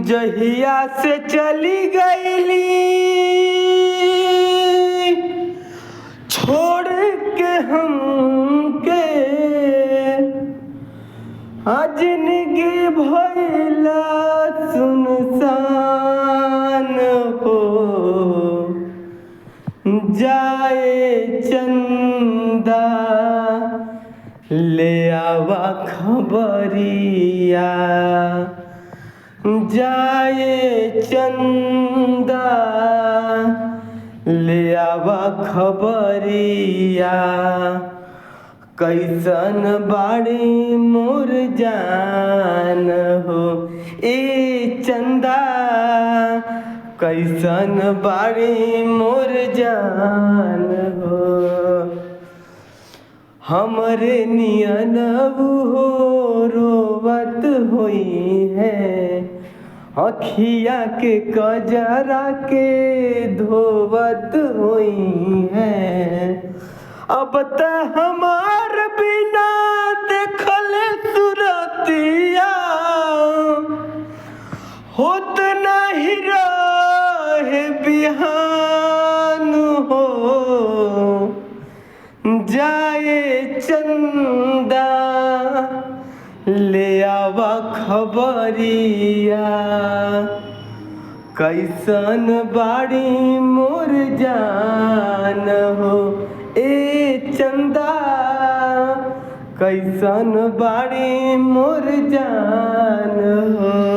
जहिया से चली गईली छोड़ के हमके जिंदगी भइला सुनसान हो। जाए चंदा ले आवा खबरिया, जाए चंदा ले आवा खबरिया, कैसन बाड़ी मोर जान हो। ए चंदा कैसन बाड़ी मोर जान हो। हमरे नियन हो रोवत होई है, अखिया के कजरा के धोवत होई है। अब त हमार बिना देखल सुरतिया होत नहीं रहे बिहान हो। जाए चंदा ले आवा खबरिया, कैसन बाड़ी मोर जान हो। ए चंदा कैसन बाड़ी मोर जान हो।